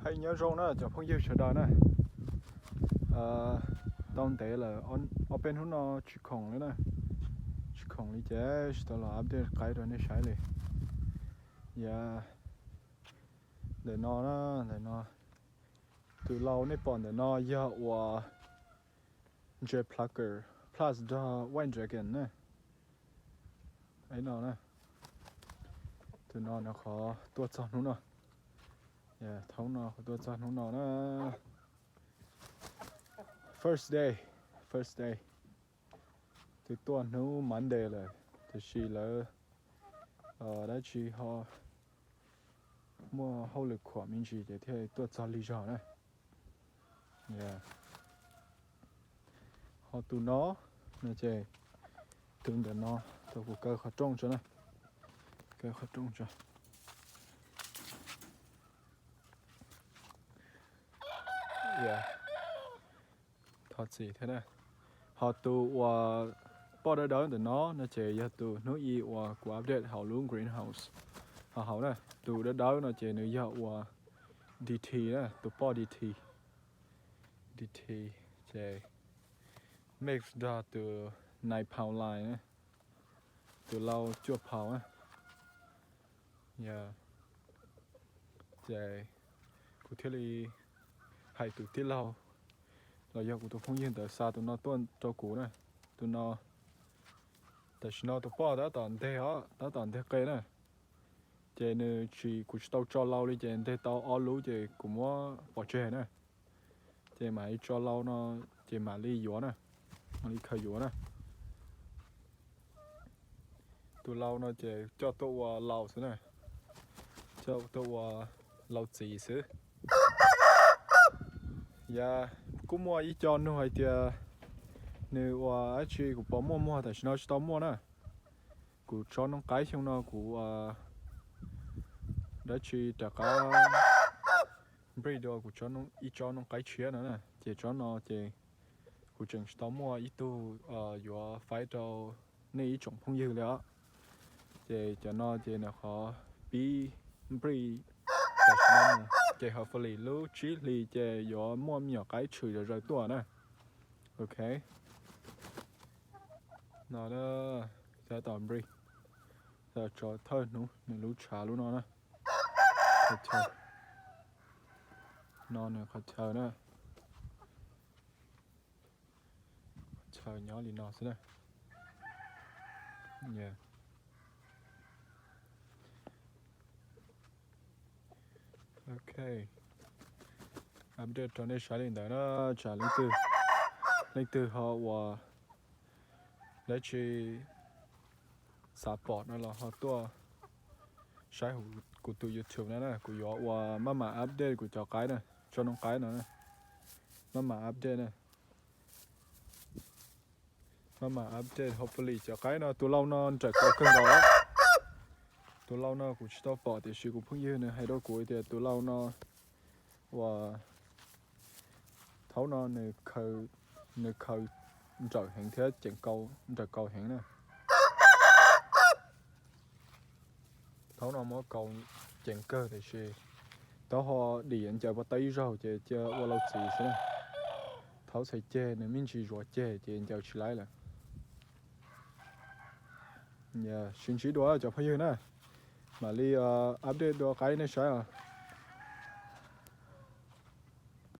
Hais nyob zoo na cov phooj ywg sawv daws na. Tau ntev lawm, ob peb hnub no tsis khoom li na, tsis khoom li ces tsis tau los update qaib rau nej saib li. Yog ntawm no na, ntawm no, tus lau nej pom ntawm no yog uas Jay Plucker plus dog White Dragon na. No na, tus no nws qhov tuaj txog hnub no, thaum no qhov tuaj txog hnub no na. First day, first day, twb tuaj hnub Monday lawm, tiam sis lawv dab tsi ho muaj hauj lwm khuam me ntsis ces thiaj tuaj txog lig zog na. Ho tus no, no ces tus ntawm no, tau kuv kaw qhov rooj tso na, kaw qhov rooj tso. Thov txim thiab na. Ho tus uas poj dawb dawb ntawm no no ces yog tus hnub ib uas kuv update hauv lub greenhouse. Ho hauv na, tus dawb dawb no ces nws yog uas D T na, tus poj D T. D T ces mix nrog tus nine pound line na, tus lau cuaj pound na. Ces kuv thiaj li hais tus tij laug los yog kuv tus phooj ywg ntawd xa tus no tuaj rau kuv na. Tus no, tam sim no tus poj tab tom nteg os, tab tom nteg qe na. Ces nws tsis, kuv tsis tau tso lau li ces nteg tau ob lub ces kuv muab pov tseg na. Ces mam li tso lau no, ces mam li yuav na, mam li khaws yuav na. Tus lau no ces coj tuaj ua lau xwb na, coj tuaj ua lau txiv xwb. Yog kuj muaj ib co nug hais tias nws ua dab tsi kuv puas muaj muag, tam sim no tsis tau muaj na. Kuv tso noob qaib xyoo no kuv dab tsi rov qab breed dua kuv ib tsob noob qaib tshiab no na, ces tsob no ces kuv tseem tsis tau muaj ib tug yuav faib rau nej ib tsoom phooj ywg li os. Ces cov no ces nws qhov pib breed tam sim no mus, ces hopefully lub tsib hlis ces yuav muaj me nyuam qaib tshwm zom zaws tuaj na. Ok. No, tab tom breed, tso thawj hnub nws lub tshav lub no na. No nws qhov chaw na. Qhov chaw nyob li no xwb na. Ok. Update rau nej saib li ntawd na, tsam leej twg, leej twg ho uas dab tsi xav pom no los ho tuaj saib kuv tus YouTube no na, kuv yuav ua maj mam update kuv cov qaib na, tsob noob qaib no na. Maj mam update na. Maj mam update, hopefully cov qaib no, tus lau no nrawm kawg nkaus. Tus lau no kuv tsis tau pom tiam sis kuv phooj ywg nws hais rau kuv tias tus lau no uas thaum no nws khaws nrawm heev thiab ceev kau, nrawm kau heev na. Thaum no muab kau ceev kawg tiam sis tau ho dim ncaws pov tawb ib zaug ces cia ua lau txiv xwb na. Thaum txhais ceg nws me ntsis zuav ceg ces ncaws tsis laib lawm. Sib ntsib dua cov phooj ywg na, mam li update dua qaib nej saib os.